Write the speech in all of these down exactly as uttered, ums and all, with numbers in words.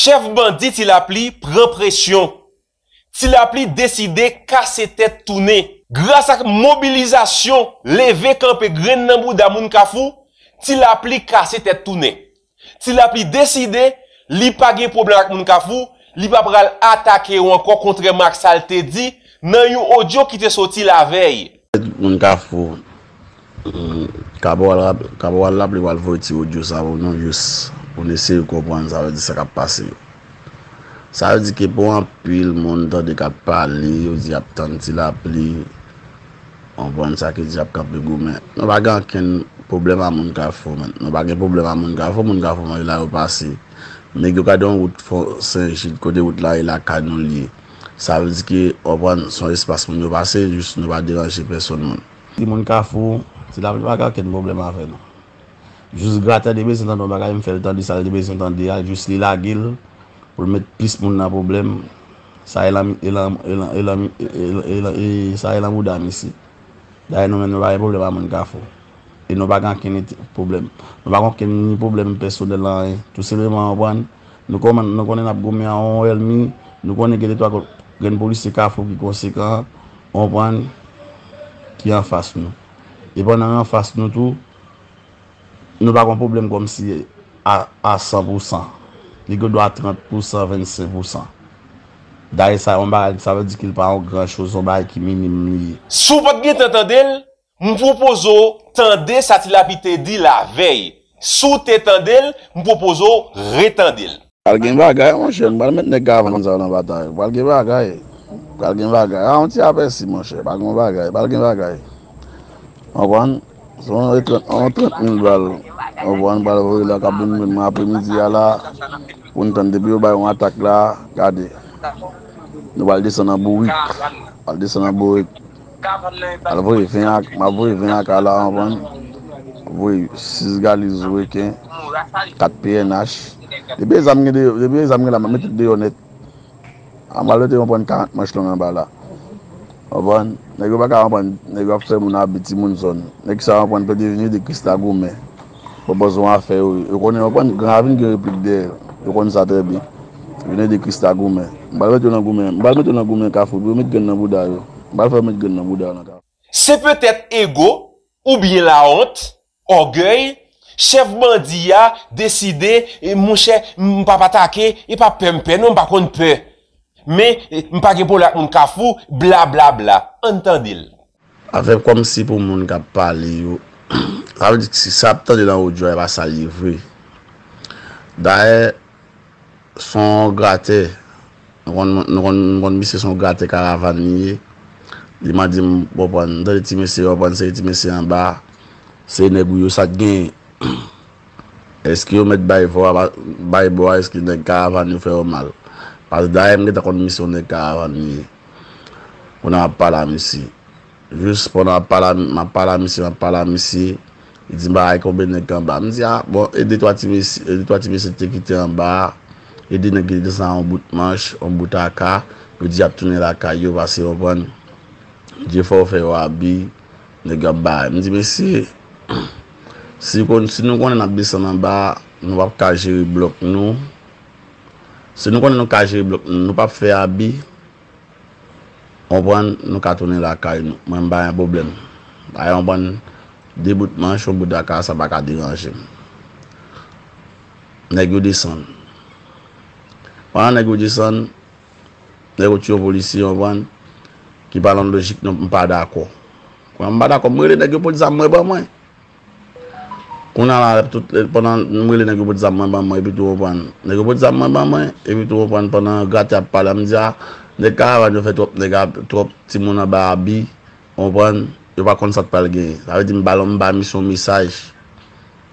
Chèf bandi Ti Lapli pran presyon. Ti Lapli deside kase tèt tounen. Gras ak mobilizasyon, leve kanpe grenn nan bouda moun Kafou, Ti Lapli kase tèt tounen. Ti Lapli deside li pa gen pwoblèm ak moun Kafou, li pa pral atake yo ankò, kontrèman ak sa l te di nan yon odyo ki te soti lavèy. Moun Kafou, mm, Kaporal Rap-, Kaporal Lapli pral voye ti odyo sa pou nou, jis pou n eseye konprann sa vle di sa k ap pase yo. Sa vle di ke pou anpil moun tande k ap pale, yo di y ap tann Ti Lapli, konprann sa ki di y ap kanpe goumen. Nou pa gen okenn pwoblèm a moun Kafou, menn. Nou pa gen pwoblèm a moun Kafou, moun Kafou manje la yo pase. Nèg yo gade yon wout fò Sen Jid, kote wout la ye lakay nou l ye. Sa vle di ke, konprann, se yon espas moun yo pase, jis nou pa deranje pèsonn moun. Ti moun Kafou, Ti Lapli pa gen okenn pwoblèm avè nou. Jis gratè te bezwen tande yon bagay, m fè l tande sa l te bezwen tande a, jis li lage l pou l met plis moun nan pwoblèm. Sa e lan, e lan, e lan, e lan, e, e, e, e, sa e lan bouda misye. Dayè nou menm nou pa gen pwoblèm a moun Kafou. E nou pa gen okenn enti-, pwoblèm. Nou pa gen okenn ni pwoblèm pèsonèl anyen. Tou senpleman, w konprann, nou konnen, nou konnen n ap goumen a yon ènmi, nou konnen gen de twa grenn polisye Kafou ki konsekan, w konprann, ki anfas nou. E pandan yo anfas nou tou, nou pa gen pwoblèm kòmsi a, a san pou san. Li gen dwa trant pou san, vennsenk pou san. Dayè sa yon bagay, sa vle di ke l pa yon gran choz, yon bagay ki minim li ye. Si w pa t gentan tande l, m pwopoze w tande sa Ti Lapli te di lavèy. Si w te tande l, m pwopoze w retande l. Pral gen bagay, monchè, m pral met nèg karavàn sa yo nan batay. Pral gen bagay. Pral gen bagay. A, yon ti apèsi, monchè. Pral gen bagay. Pral gen bagay. Konprann? Se yon trant, yon trant mil bal. Konprann? Pral voye la k ap vin jwenn mwen apremidi a la. Pou n tann depi yo bay yon atak la, gade. Nou pral desann nan bourik. Pral desann nan bourik. Al voye ven ak, m ap voye ven ak la, konprann? Voye sis galiz reken, kat P N H. Depi e zam gen deyò, depi e zam gen la, m ap mete l deyò nèt. A m al mete yon prann karant manch long anba la. Konprann? Nèg yo pa ka konprann, nèg yo ap fè moun abi, timoun zòn. Nèg sa yo konprann, pèdi vini de Krista goumen. Pwopoze yon afè yo, yo konnen, yo konn gran ravin gen replik dèyè l. Yo konn sa trè byen. Vini de Krista goumen. M pral mete yo nan goumen, m pral mete yo nan goumen Kafou, pou yo met grenn nan bouda yo. M pral fè yo met grenn nan bouda yo nan Kafou. Se petèt ego, oubyen lawont, ògèy, chèf bandi a deside, e, monchè, m p ap atake, e pa pè m pè, non, m pa konn pè. Men, e, m pa gen pwoblèm ak moun Kafou, bla, bla, bla. Ann tande l. Afè kòmsi pou moun k ap pale yo, sa vle di si sa ap tande nan odyo a, e pa sa l ye vre. Dayè, se yon gratè. Nou konn, nou konn, nou konn misye se yon gratè karavàn li ye. Li mande m, konprann, m tande ti mesye, konprann, se ti mesye anba. Se nèg ou yo, sa k genyen? Èske yo mèt bay vò a, bay bò a, èske nèg karavàn yo fè yo mal? Paske dayè m gentan konn misye yon nèg karavàn li ye. Kounye a m ap pale a misye. Jis pandan m ap pale a, m ap pale a misye, m ap pale a misye, li di m bagay konbyen nèg ki anba. M di, a, bon, e de twa ti mesye, e de twa ti mesye te kite anba a, e de nèg ki te desann a yon bout manch, yon bout aka, yo di y ap tounen lakay yo, paske, konprann, Dye fè yo fè yo abi, nèg yo ap bay. M di, mesye, si konn, si nou konnen n ap desann anba a, nou p ap ka jere blòk nou. Si nou konnen nou ka jere blòk nou, nou p ap fè abi. Konprann, nou ka tounen lakay nou. Mwen, m pa gen pwoblèm. Dayè, konprann, de bout manch, yon bout aka, sa pa ka deranje m. Nèg yo desann. Pandan nèg yo desann, nèg yo tiye yon polisye, konprann, ki pa nan lojik nou, m pa dakò. Konprann, m pa dakò, m rele nèg yo pot zam mwen ban mwen. Kounye a la, tout, pandan m rele nèg yo pot zam mwen ban mwen, epi tou konprann. Nèg yo pot zam mwen ban mwen, epi tou konprann, pandan gratè ap pale a, m di a, nèg karavàn yo fè twòp nèg a, twòp timoun anba abi, konprann, yo pa konn sa k pral genyen. Sa vle di m ba l, m ba misye yon mesaj.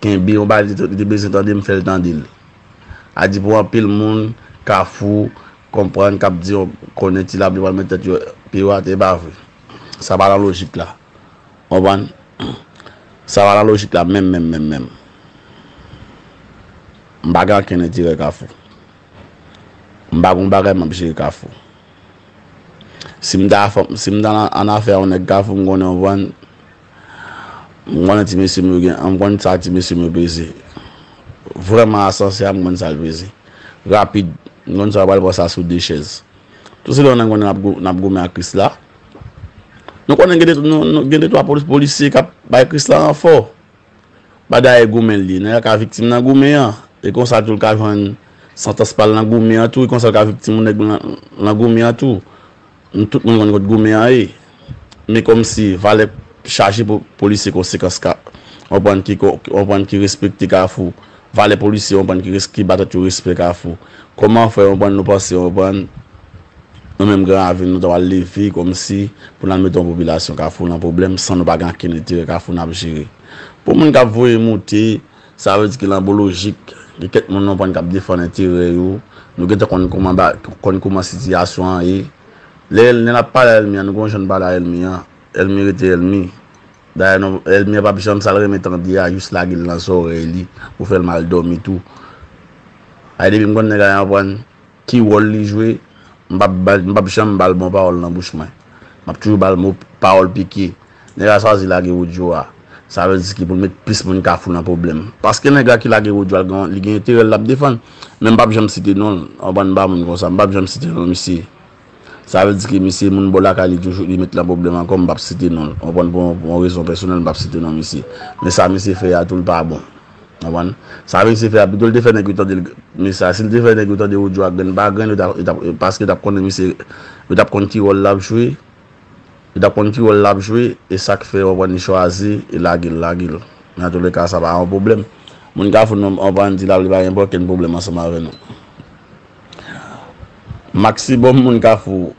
Kenbe yon bagay li te, li te bezwen tande, m fè l tande l. A di pou anpil moun, Kafou, konprann, k ap di, konnen Ti Lapli pral met tèt yo pye yo atè, e pa vre. Sa pa nan lojik la. Konprann? Sa pa nan lojik la menm, menm, menm, menm. M pa gen okenn enterè Kafou. M pa gon bagay m ap jere Kafou. Si m ta fè, si m ta nan, an afè a yon nèg Kafou, m konnen, konprann, m konnen ti mesye m yo gen, m konnen sa ti mesye m yo peze. Vrèman, a sanse a, m konn sa l peze. rapid. M konn sa w pral pran sa sou de chèz. Tou se lè w nan goumen, n ap gou- n ap goumen ak Krisla. Nou konnen gen de, nou, nou, gen de twa polis, polisye k ap bay Krisla ranfò. Pa dayè goumen l ye. Nèg la ka viktim nan goumen an. E konsa tou l ka jwenn santans pa l nan goumen an tou. E konsa l ka viktim yon nèg nan, nan goumen an tou. Nou tout moun konn kot goumen an ye. Men kòmsi valè chaje pou polisye konsekans ka konprann ki ko- konprann ki respekte Kafou. Valè polisye konprann ki res- ki ba tèt yo respè Kafou. Kòman fè konprann nou panse konprann nou menm Gran Ravin nou ta pral leve kòmsi pou n al mete yon popilasyon Kafou nan pwoblèm san nou pa gen ankenn enterè Kafou n ap jere. Pou moun k ap voye moute, sa vle di ki lanbo lojik, gen kèk moun nou konprann k ap defann enterè yo. Nou gentan konn kòman ba- konn kòman sitiyasyon an ye. Lè, lè n ap pale a ènmi an, nou gon jan n pale a ènmi an. Ènmi rete ènmi. Dayè, non, ènmi an p ap janm sa l renmen tande a, jis lage l nan zòrèy li pou fè l mal dòmi tou. Ay, depi m konn nèg la, yon pran ki wòl li jwe, m p ap ba- m p ap janm ba l bon pawòl nan bouch mwen. M ap toujou ba l mo pawòl pike. Nèg la chwazi lage odyo a. Sa vle di ki pou l met plis moun Kafou nan pwoblèm. Paske nèg la ki lage odyo a, li gen, li gen enterè l l ap defann. Men m p ap janm site non l. Anprann ba moun konsa, m p ap janm site non misye. Sa vle di ke misye moun bò lakay li toujou li met nan pwoblèm ankò, m p ap site non l. Ou konprann, pou, pou yon rezon pèsonèl, m p ap site non misye. Men sa misye fè a tou, l pa bon. Ou konprann? Sa misye fè a, pito l te fè nèg yo tande l, men sa, si l te fè nèg yo tande odyo a grenn pa grenn, yo t ap, yo t ap, paske yo t ap konnen misye, yo t ap konn ki wòl l ap jwe, yo t ap konn ki wòl l ap jwe, e sa k fè, ou konprann, li chwazi, e lage l, lage l. Men antouleka, sa pa yon pwoblèm. Moun Kafou, nou, ou konprann, di l ap li pa gen okenn pwoblèm ansanm avè nou. Maksimòm moun Kafou,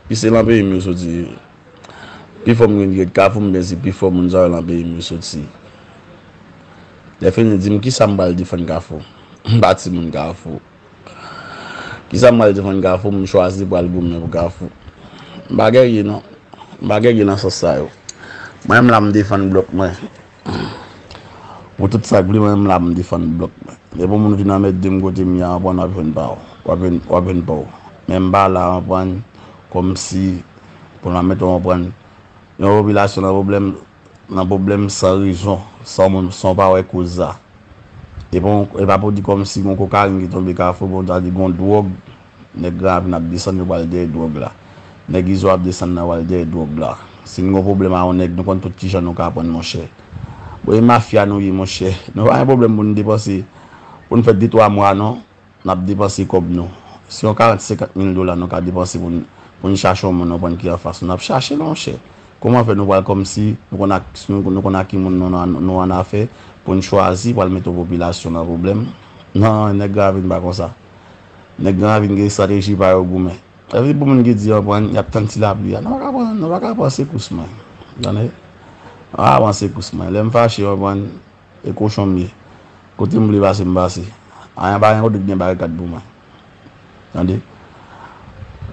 pi se lan peyi m yo soti. Pi fò m gen gèt Kafou, m byen di pi fò moun sa yo lan peyi m yo soti. Lè fini, di m kisa m pral defann Kafou. M pa timoun Kafou. Kisa m pral defann Kafou, m chwazi pral goumen pou Kafou. M pa gèrye non. M pa gèrye nan sans sa yo. Mwen menm la m defann blòk mwen. Pou tout sa k vle, mwen menm la m defann blòk mwen. Depi yon moun vin anmède m kote m ye a, anprann w ap jwenn pa w. W ap jwenn, w ap jwenn pa w. Men m pa la anprann kòmsi pou n ap mete w anprann yon popilasyon nan pwoblèm, nan pwoblèm san rezon, san moun, san w pa wè koz la. E bon, e pa pou di kòmsi gon kokayin ki tonbe Kafou, pou w ta di gon dwòg, nèg Gran Ravin ap desann, yo pral dèyè dwòg la. Nèg Izo ap desann nan pral dèyè dwòg la. Si n gon pwoblèm a yon nèg, nou konn tout kijan nou ka pran l, monchè. Bon, e mafya nou ye, monchè. Nou pa gen pwoblèm pou n depanse, pou n fè de twa mwa, non. N ap depanse kòb nou. Se yon karant, senkant mil dola nou ka depanse pou n, pou n chache yon moun nou konn ki anfas nou. N ap chache l, monchè. Kòman fè nou pral kòmsi nou konn ak, nou, nou konn ak ki moun nou, nou, nou annafè pou n chwazi pral mete yon popilasyon nan pwoblèm? Non, nèg Gran Ravin pa konsa. Nèg Gran Ravin gen estrateji pa yo goumen. Epi pou moun ki di, anprann, y ap tann ti lapli a. Nou pa ka pran, nou pa ka pran sekous mwen. Tande? Nou pa ka pran sekous mwen. Lè m fache, anprann, e kochon m ye. Kote m vle pase, m pase. Anyen pa gen kote k gen barikad pou mwen. Tande?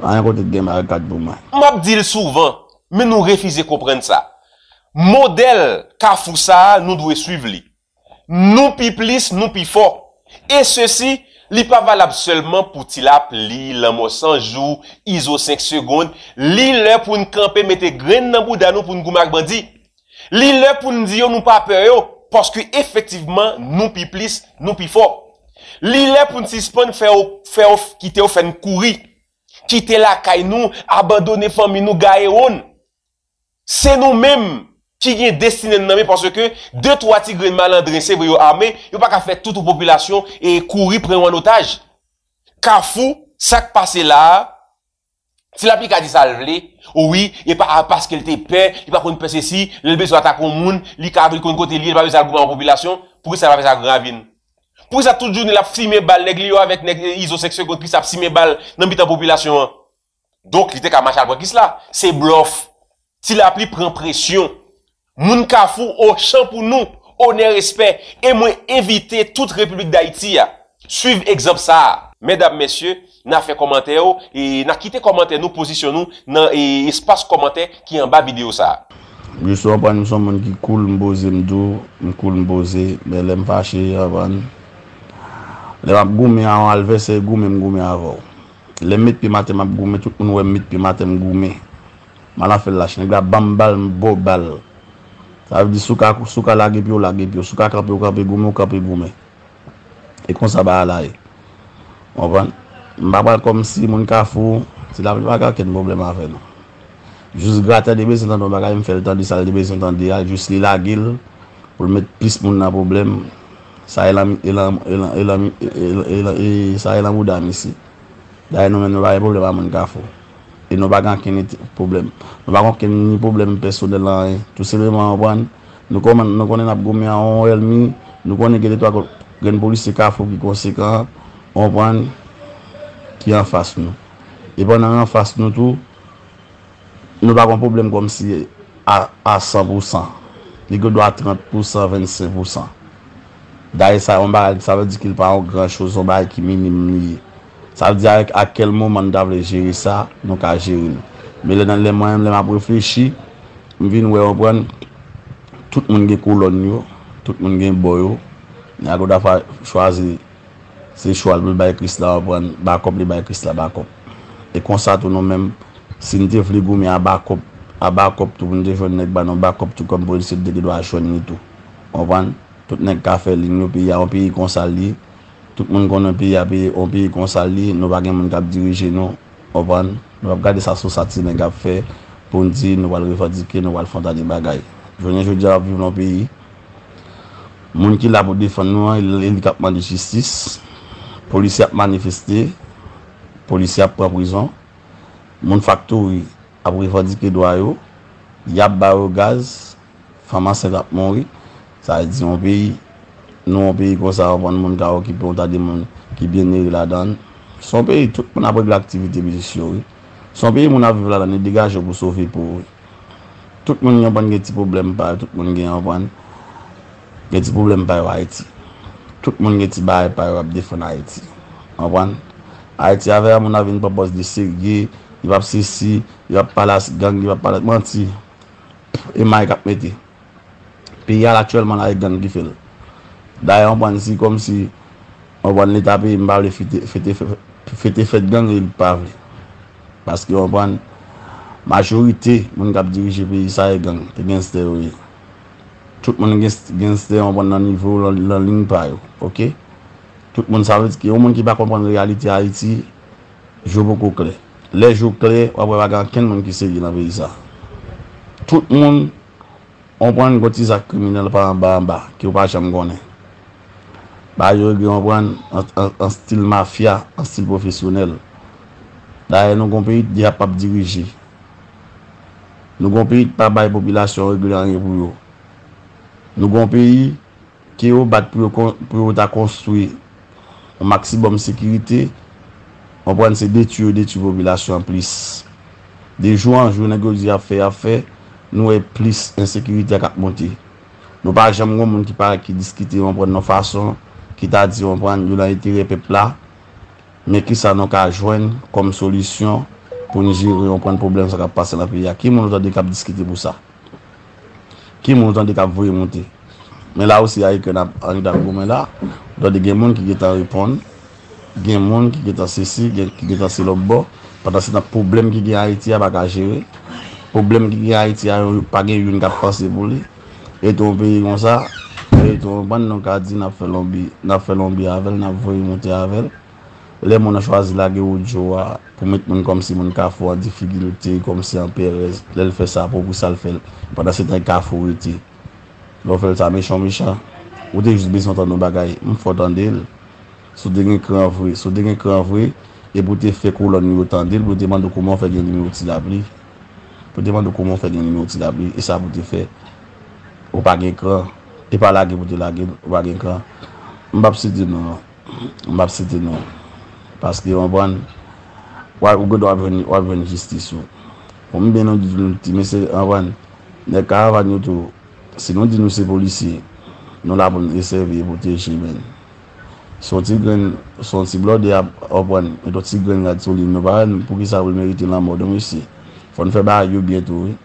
Anyen kote k gen barikad pou mwen. M ap di l souvan, men nou refize konprann sa. Modèl Kafou sa a, nou dwe swiv li. Nou pi plis, nou pi fò. E sesi, li pa valab sèlman pou Ti Lapli, Lanmò San Jou, Izo senk segonn. Li lè pou n kanpe mete grenn nan bouda nou pou n goumen ak bandi. Li lè pou n di yo nou pa pè yo, paske efektivman, nou pi plis, nou pi fò. Li lè pou n sispann fè yo, fè yo, kite yo fè n kouri. Kite lakay nou, abandone fanmi nou, gaye wonn. Se nou menm ki gen destine n nan men, paske de twa ti grenn malandren, se vre yo ame, yo pa ka fè tout yon popilasyon e kouri pran yo an otaj. Kafou, sa k pase la a, Ti Lapli ka di sa l vle, wi, e pa, a, paske l te pè, li pa konn pè sesi, lè l bezwen atake yon moun, li ka vin konn kote l ye, li pa bezwen al goumen ak yon popilasyon, poukisa l pa fè sa ak Gran Ravin? Poukisa tout jounen l ap simen bal, nèg li yo avèk nèg Izo senk segonn Krisla ap simen bal nan mitan popilasyon an? Donk, li te ka mache al pran Krisla. Se blòf. Ti Lapli pran presyon. Moun Kafou, ochan pou nou, onè, respè. E mwen envite tout Repiblik Dayiti a swiv egzanp sa a. Medam, mesye, n a fè kòmantè yo, e n a kite kòmantè nou, pozisyon nou, nan, e, espas kòmantè ki anba videyo sa a. Jis w konprann, m se yon moun ki cool, m poze, m dou, m cool, m poze, men lè m fache, w konprann. Lè m ap goumen a yon advèsè, goumen, m goumen avè w. Lè m met pye m atè, m ap goumen, tout moun wè m met pye m atè, m goumen. M al nan fè l lach. Nèg la ban m bal, m ba w bal. Sa vle di, si w ka, si w ka lage pye w, lage pye w. Si w ka kanpe, w kanpe goumen, w kanpe goumen. E konsa bagay la ye. Konprann? M pa pral kòmsi moun Kafou, ti lapli pa gen okenn pwoblèm avè nou. Jis gratè te bezwen tande yon bagay, m fè l tande sa l te bezwen tande a, jis li lage l pou l met plis moun nan pwoblèm. Sa e lan, e lan, e lan, e lan, e lan, e lan, e sa e lan bouda misye. Dayè nou menm nou pa gen pwoblèm ak moun Kafou. E nou pa gen ankenn pwoblèm. Nou pa gen okenn ni pwoblèm pèsonèl nan anyen. Tou senpleman, w konprann, nou konnen, nou konnen n ap goumen ak yon ènmi, nou konnen gen de twa grenn polisye Kafou ki konsekan, w konprann, ki anfas nou. E pandan yo anfas nou tou, nou pa gen pwoblèm kòmsi a, a san pou san. Li gen dwa trant pou san, vennsenk pou san. Dayè sa yon bagay, sa vle di ke l pa yon gran choz, yon bagay ki minim li ye. Sa vle di a, a kèl moman nou ta vle jere sa, nou ka jere l. Men lè nan, lè mwen menm, lè m ap reflechi, m vin wè, w konprann, tout moun gen kolòn yo, tout moun gen bò yo. Nèg la gendwa chwazi se chwa l pou l bay Krisla, w konprann, bakòp li bay Krisla bakòp. E konsa tou nou menm, si n te vle goumen a bakòp, a bakòp tou pou n te jwenn nèg ba nou bakòp tou kòm polisye, n te gendwa jwenn li tou. W konprann? Tout nèg ka fè liy yo, peyi a yon peyi konsa l ye. Tout moun konnen peyi a, peyi, yon peyi konsa l ye, nou pa gen moun k ap dirije nou. W konprann? Nou p ap gade sa sou sa ti nèg ap fè pou n di nou pral revandike, nou pral fè yon ta de bagay. Jounen jodi a, n ap viv nan yon peyi, moun ki la pou defann nou an, e li k ap mande jistis. Polisye ap manifeste, polisye ap pran prizon. Moun faktori ap revandike dwa yo, y ap ba yo gaz, fanm ansent ap mouri. Sa vle di yon peyi, nou yon peyi konsa, w konprann, moun ka okipe yon ta de moun ki byen ere ladan l. Se yon peyi tout moun ap regle aktivite biznis yo, wi. Se yon peyi moun ap viv ladan l, li degaje w pou sove po w, wi. Tout moun, w konprann, gen ti pwoblèm pa yo, tout moun gen, w konprann, gen ti pwoblèm pa yo Ayiti. Tout moun gen ti bagay pa yo ap defann Ayiti. W konprann? Ayiti avè a moun ap vin pran pòz li serye, li p ap sesi, li p ap pale a gang, li p ap pale manti. E may k ap mete. Peyi a la aktyèlman la e gang ki fè l. Dayè, w konprann, si kòmsi, w konprann, Leta peyi m pa vle fete, fete, fete fèt gang e li pa vle. Paske, w konprann, majorite moun k ap dirije peyi sa e gang, e genstè yo ye. Tout moun gen, genstè, w konprann, nan nivo, nan, nan liy pa yo, oke? Tout moun, sa vle di ke yon moun ki pa konprann reyalite Ayiti, je w poko klè. Lè je w klè, w ap wè pa gen ankenn moun ki serye nan peyi sa. Tout moun, w konprann, gon ti zak kriminèl pa anba anba, ke w pa janm konnen. Bagay yo regle, w konprann, an, an, an stil mafya, an stil pwofesyonèl. Dayè, nou gon peyi dyab p ap dirije. Nou gon peyi ki pa bay popilasyon regle anyen pou yo. Nou gon peyi ke yo bat pou yo kon-, pou yo ta konstwi yon maksimòm sekirite, w konprann, se detwi yo detwi popilasyon an plis. De jou an jou, nèg yo di y ap fè, y ap fè, nou wè plis ensekirite a k ap monte. Nou pa janm gon moun ki parèt ki diskite, w konprann, yon fason ki ta di, w konprann, yo nan enterè pèp la, men kisa nou ka jwenn kòm solisyon pou n jere, w konprann, pwoblèm sa k ap pase nan peyi a? Ki moun ou tande k ap diskite pou sa? Ki moun ou tande k ap voye monte? Men la osi a Ikrèn ap, an Irak goumen la, ou tande gen moun ki gentan reponn, gen moun ki gentan sesi, gen, ki gentan se lòt bò. Pandansetan, pwoblèm ki gen Ayiti a pa ka jere. Pwoblèm ki gen Ayiti a, yo pa gen youn k ap panse pou li. E tou, yon peyi konsa, e tou, yon bann nou ka di n ap fè lonbi, n ap fè lonbi avè l, n ap voye monte avè l. Lè moun nan chwazi lage odyo a pou met moun kòmsi moun Kafou an difikilte, kòmsi an perèz, lè l fè sa, pou, pou sa l fè l. Pandansetan, e Kafou rete. Lè w fè l sa, mechan w mechan. Ou te jis bezwen tande yon bagay. M fè w tande l. Si w te gen kran vre, si w te gen kran vre, epi w te fè kolòn yo tande l, pou yo te mande w kòman w fè gen nimewo Ti Lapli. Pou yo te mande w kòman w fè gen nimewo Ti Lapli, e sa pou w te fè. Ou pa gen kran. E pa lage pou w te lage l, ou pa gen kran. M p ap site non. M p ap site non. Paske, w konprann, w a, ou gendwa w ap jwenn, w ap jwenn jistis ou. Pou m byen nou di nou ti mesye, w konprann, nèg karavàn yo tou, si nou di nou se polisye, nou la pou n sèvi e pwoteje, men. Se yon ti grenn, se yon ti blòdè ap, w konprann, met yon ti grenn rad sou li, nou pa wè poukisa pou l merite lanmò de mesye. Fò n fè bagay yo byen tou, wi.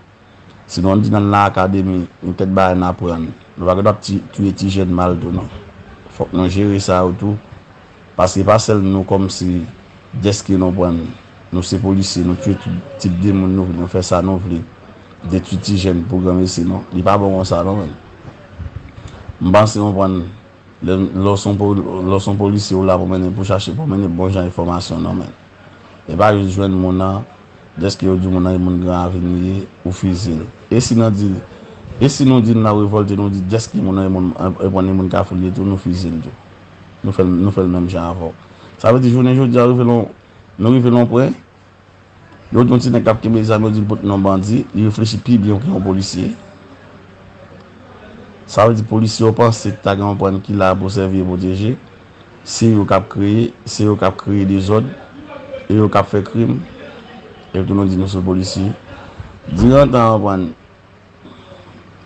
Sinon, n di nan lakademi, yon kèk bagay n aprann. Nou pa gen dwa ap ti-, touye ti jèn mal tou, non. Fòk nou jere sa yo tou. Paske pa sèl nou kòmsi dèske nou pran, nou se polisye, nou touye tout tip de moun nou vle, nou fè sa nou vle. Detwi ti jèn pou granmesi, non. Li pa bon konsa, non, menm. M panse, w konprann, Lè, lè w se yon po-, lè w se yon polisye, ou la pou mennen, pou chache, pou mennen bon jan enfòmasyon nan men. E pa jis jwenn moun nan, dèske yo di w moun nan e moun Gran Ravin li ye, ou fizi l. E si nan di, e si nou di n ap revòlte, nou di dèske moun nan e moun, e, e moun Kafou li ye tou, nou fizi l tou. Nou fè l, nou fè l menm jan avè w. Sa vle di, jounen jodi a, rive lon, nou rive lon pwen, yo di yon ti nèg k ap kenbe zam, yo di l pot non bandi, li reflechi pi byen ke yon polisye. Sa vle di polisye yo panse ta gen yon pwen ki la pou sèvi e pwoteje. Se yo k ap kreye, se yo k ap kreye dezòd, e yo k ap fè krim, e tou nou di nou se polisye. Diran tan an pran,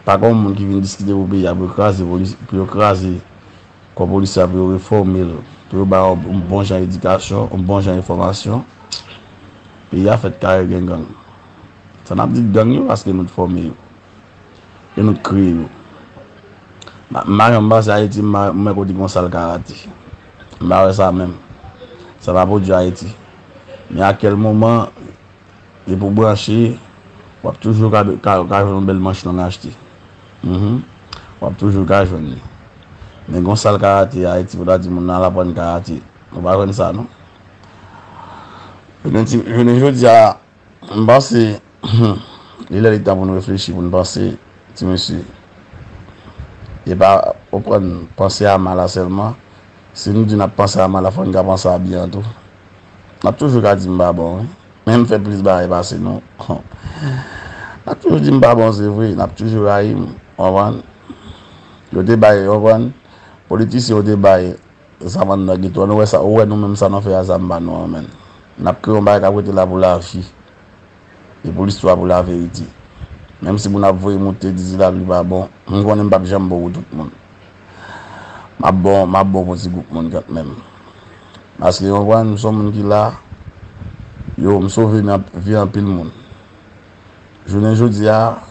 pa gen yon moun ki vin diskite pou peyi a, pou yo kraze polis-, pou yo kraze kò polisye a, pou yo refòme l, pou yo ba yo yon bon jan edikasyon, yon bon jan enfòmasyon. Peyi a fèt kare gen gang. Sa n ap di gang yo, paske nou t fòme yo. E nou t kreye yo. M pa, m pa janm pase Ayiti, m pa, m wè kote gon sal karate. M pa wè sa menm. Sa pa pwodui Ayiti. Men a kèl moman, depi w branche, w ap toujou ka, ka, ka jwenn yon bèl manch long achte. Mhm. W ap toujou ka jwenn li. Men gon sal karate Ayiti, pou ta di moun nan al aprann karate. Ou pa jwenn sa, non? Jounen ti, jounen jodi a, m panse, li lè li tan pou n reflechi, pou n panse, ti mesye. E pa, ou konprann, panse a mal la sèlman. Si nou di n ap panse a mal la, fò n ka panse a byen an tou. N ap toujou ka di m pa bon, wi. Men m fè plis bagay pase nou. N ap toujou di m pa bon, se vre. N ap toujou rayi m. Ou konprann? Yo te bay, ou konprann? Politisyen yo te bay zam anndan geto an. Ou wè sa, ou wè nou menm sa nou fè a zam pa nou an, menm. N ap kreye yon bagay k ap rete la pou lavi. E pou listwa, pou laverite. Menm si moun ap voye moute, di Ti Lapli pa bon, m konnen m p ap janm bon pou tout moun. M ap bon, m ap bon pou ti gwoup moun kanmenm. Paske, w konprann, m se yon moun ki la, yo, m sove vi anpil moun. Jounen jodi a,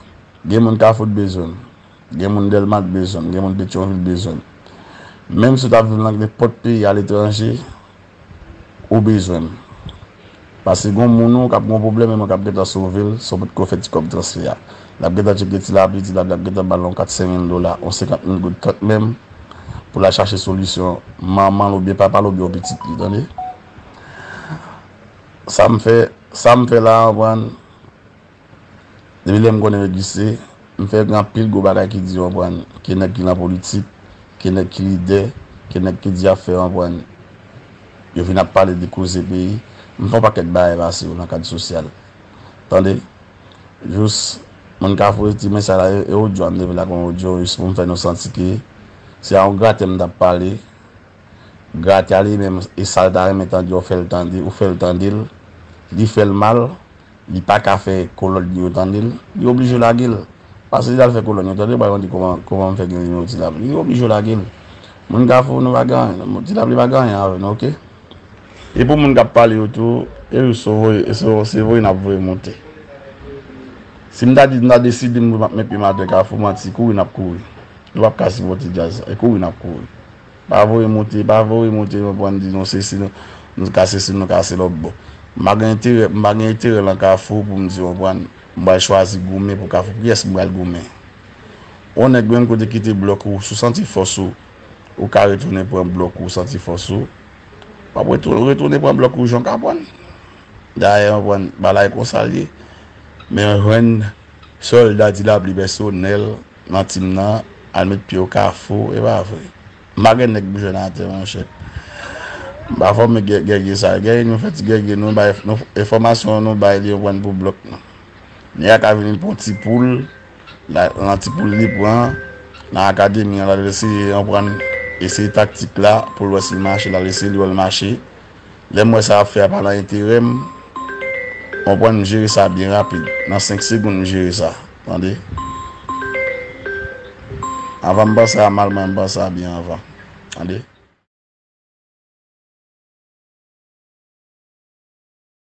gen moun Kafou t bezwen m. Gen moun Dèlma t bezwen m, gen moun Petyonvil bezwen m. Menm si w t ap viv nan nenpòt peyi aletranje, ou bezwen m. Paske gen moun ou k ap gen yon pwoblèm, e mwen k ap gentan sove l, san w potko fè ti kòb transfè a. L ap gentan tcheke Ti Lapli, Ti Lapli ap gentan ba l yon kat, senk mil dola, yon senkant mil goud kanmenm, pou l al chache solisyon manman l oubyen papa l oubyen yon pitit li, tande? Sa m fè, sa m fè la a, w konprann? Depi lè m konnen yo egziste, m fè gen anpil gwo bagay ki di, w konprann, ke nèg ki nan politik, ke nèg ki lidè, ke nèg ki di afè, w konprann, yo vin ap pale de koze peyi. M fè yon pakèt bagay pase yo nan kad sosyal. Tande? Jis, moun ka voye ti mesaj la, e, e odyo a m te vle la kon odyo, jis pou m fè nou santi ke se a yon gratè m t ap pale. Gratè a li menm, e sa l ta renmen tande, ou fè l tande, ou fè l tande l, li fè l mal, li pa ka fè kolòn li yo tande l, li oblije lage l. Paske li al fè kolòn yo tande, bay mande kòman, kòman m fè gen nimewo Ti Lapli, li oblije lage l. Moun Kafou, nou pa gen anyen, Ti Lapli pa gen anyen avè nou, oke? E pou moun k ap pale yo tou, e yo se voye, se, se voye n ap voye moute. Si m ta di, m ta deside m, m ap met pye m atè Kafou, manti, kouri n ap kouri. Nou p ap ka sipòte djaz, e kouri n ap kouri. Pa voye moute, pa voye moute, w konprann, di nou se si nou, nou ka se si nou ka se lòt bò. M pa gen enterè, m pa gen enterè lan Kafou pou m di, w konprann, m pral chwazi goumen pou Kafou. Pou kiyès m pral goumen? Yon nèg menm kote kite blòk ou, si w santi fòs ou, ou ka retounen pran blòk ou, santi fòs ou. W ap retou-, retounen pran blòk ou jan w ka pran. Dayè, w konprann, bagay konsa l ye. Men jwenn sòlda Ti Lapli pèsonèl nan tim nan, al met pye w Kafou, e pa vre. M pa gen nèg pou jwenn atè, monchè. M pa fòme gè-, gègye sa. Gègye nou fè ti gègye nou, bay, nou, enfòmasyon nou bay li, w konprann, pou blòk nou. Nèg la ka vini pou ti poul, la, nan ti poul li pran, nan akademi an, l al eseye, w konprann, eseye taktik la, pou l wè si l mache, l al eseye, li wè l mache. Lè m wè sa ap fè a pa nan enterè m, w konprann, m jere sa byen rapid. Nan senk segonn, m jere sa. Tande? Anvan m panse a mal, mwen, m panse a byen anvan. Tande?